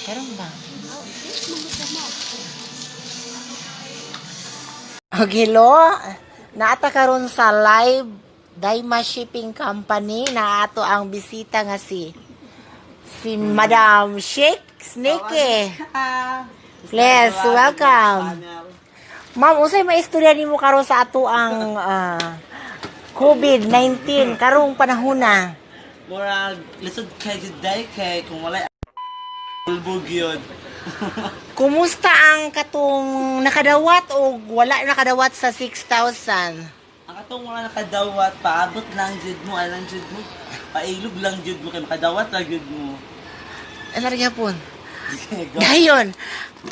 Karon ba? Okay, hello. Naata karon sa live Daima Shipping Company na ato ang bisita nga si si Madam Shake Snake. Please, welcome. Ma'am, unsay maistorya nimo karon sa ato ang COVID-19 karong panahon na? Murag, lisod kay juday kay kung walay bulbog yun. Kumusta ang katong nakadawat o wala nakadawat sa 6,000? Ang katong wala nakadawat, paabot lang jud mo, alang jud mo. Pailog lang jud mo kay makadawat lang jud mo. Ano rin yapon? Dayon,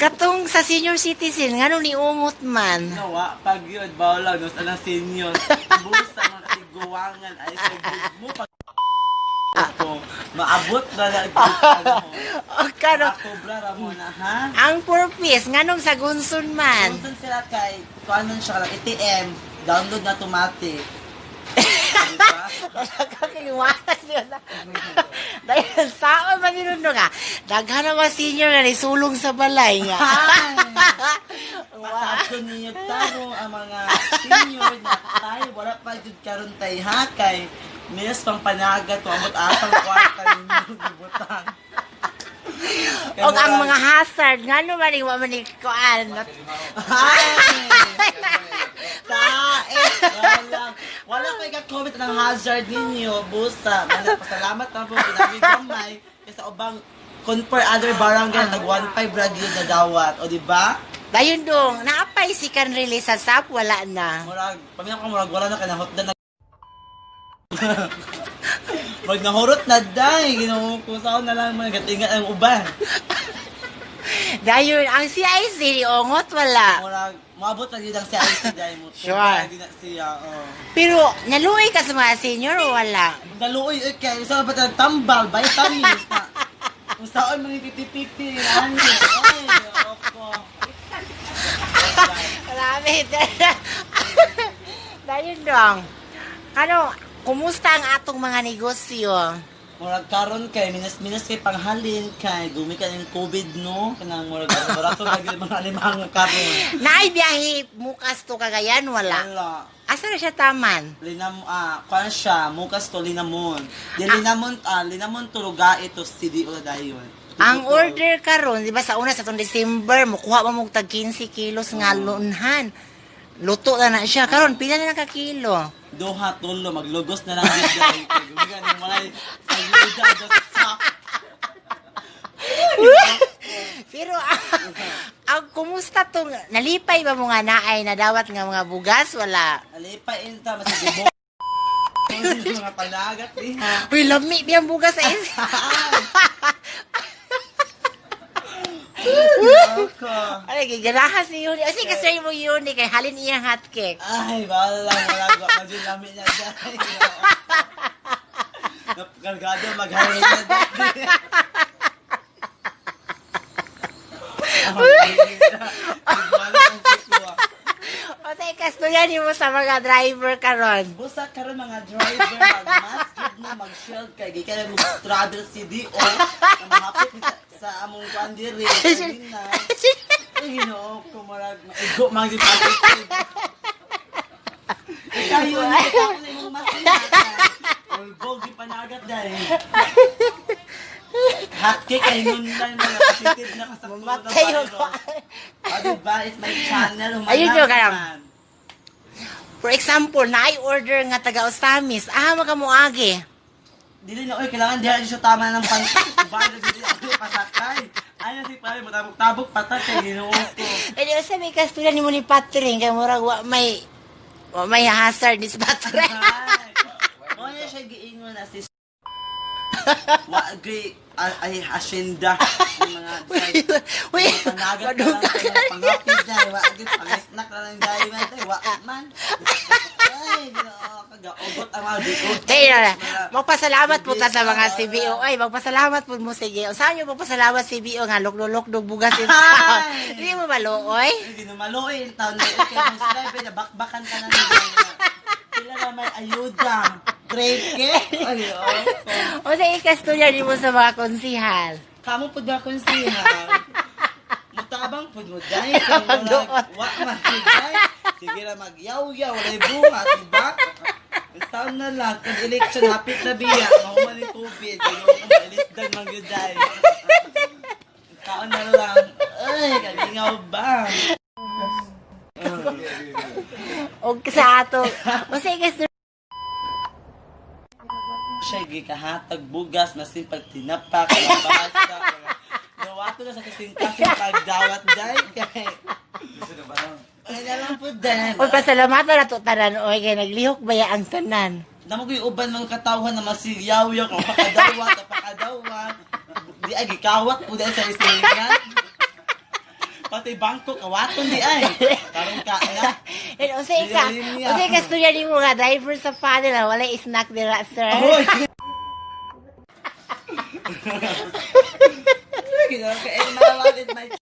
katong sa senior citizen, ngano ni ungot man? Nawa, pag yun, bawal lang, nos alang senior. Busa mga tiguangan ay sa jud mo pag ko, maabot na lang jud ano. O kano, Makobra ra mo na ha. ang purpose, nganong sa gunsun man? Kung sila kay, kung ano siya lang, ATM, download na automatic. Diba? Nakakaliwanag siya. Dahil saan man yun nga? Daghan na mga senior nga nisulong sa balay nga. Pasado ninyo taro ang mga senior na tayo. Wala pa jud karon tay ha kay minas pang panagat o amot atang kwarta ninyo gibutang. O ang mga hazard, ngano man ni wa man ni kuan. Ay! Tae! Wala. Wala kay ka-comment ng hazard ninyo, busa. Mana, pasalamat na po, pinami gamay. Kaysa ubang compare other barangay, tag 1.5 ra gyud na dawat. O di ba? Dayon dong, naapay si kan release sa SAP, wala na. Murag, paminaw ka murag, wala na ka nahot na Murag nahurot na day, ginoo ko saan na lang mga gatingan ang uban. Dayon, ang CIC, ni ongot wala. Murag, moabot na gyud ang CIC day mo. Sure. Tubag na siya, oh. Pero, naluoy ka sa mga senior o wala? Naluoy oy kay usa pa ta tambal vitamins na. Usaon mga 50-50 ani. Ay, oko. Marami. Dayon dong. Kano, kumusta ang atong mga negosyo? Murag karon kay minas-minas kay panghalin kay gumikan ang COVID no kanang murag barato lagi mga alimango karon. Naay biyahe mukas to Cagayan, wala. Wala. Asa na siya taman? Linam kuan siya mukas to linamon. Di linamon linamon to Rugait to CDO na dayon. Ang order karon, di ba sa una sa tong December, mukuha mo mong tag 15 kilos nga lunhan. Luto na na siya. Karon pila na lang ka kilo? Duha tulo maglugos na lang gid dai. Kay gumikan ang walay ayuda sa Pero ang kumusta tong nalipay ba mo nga naay nadawat nga mga bugas wala? Alipa inta masigibo. Mga panagat diha. Uy, lami biyang bugas sa is. Loko. Ay, giganahan si Yuni. Ay, sige, sir mo Yuni, kay halin iyang hotcake. Ay, bahala lang wala ko medyo lami na dai. Napakargado maghalin na dai. O sa ikastorya ni mo sa mga driver karon. Busa karon mga driver mag-mask jud mo mag-shield kay gikan mo travel CDO na mahapit ni sa among kuan diri. Kanina. Ay, Ginoo ko murag maigo man gyud ang Ikaw yun, ikaw na imong mask na. Ulbog di panagat dahil. Hotcake ay nun na mga positive na kasakto ng Mamatay virus. ko. O diba, it's my channel. Humanap Ayun yun, karang. man. For example, naay order nga taga Osamis. Ah, makamuagi. Dili na, oy, kailangan diha siya tama ng pan. Bayad na dili ako pasakay. Ano si pare, matabok-tabok patay kay Ginoo ko. Eh, di usa may kastorya ni mo ni Patring kay murag wa may hazard ni si Patring. Ay. Mo na siya giingon na si Wa gay ay hacienda ang mga Uy, panagat na lang madugag sa mga pangapid na wa gid pangisnak na lang dahil man tay wa man. Ay, Ginoo kagaubot ang mga dikot. Kaya na, magpasalamat po ta sa mga CBO. Ay, magpasalamat po mo sige. Saan nyo magpasalamat CBO nga lukdo-lukdo bugas in town. Ay! Hindi mo maluoy? Ay, ginumaloy in town na kay kung sila pinabakbakan ka na nila. Sila na may ayuda. Drake. Ay, oo. O sa ikastorya ni mo sa mga konsihal. Kamo pud ba konsihal? Mutabang pud mo dai kay murag wa man pud dai. Sige ra magyaw-yaw walay buhat, diba? Sound na lang kung election hapit na biya, mahuman ni tubig, Ginoo ko mailisdan man gyud dai. Taon na lang. Ay, kalingaw ba? Og sa ato, unsay guys? Siya gikahatag bugas masin pag tinapa kalabasa. Dawato na sa kasing-kasing pagdawat dai kay. Ay na lang po dai. Uy, pasalamatan na to tanan oy kay naglihok baya ang tanan. Namo ko yung uban mga katawhan na masigyaw-yaw kung pakadawat o pakadawat. Di ay gikawat po dahil sa isilingan. Pati bangko kawaton di ay. Karong ka na. And unsay ka? Linya. Unsay ka storya nimo nga driver sa funnel, ah, walay snack dira, sir? Ahoy! Lagi na kay my wallet, my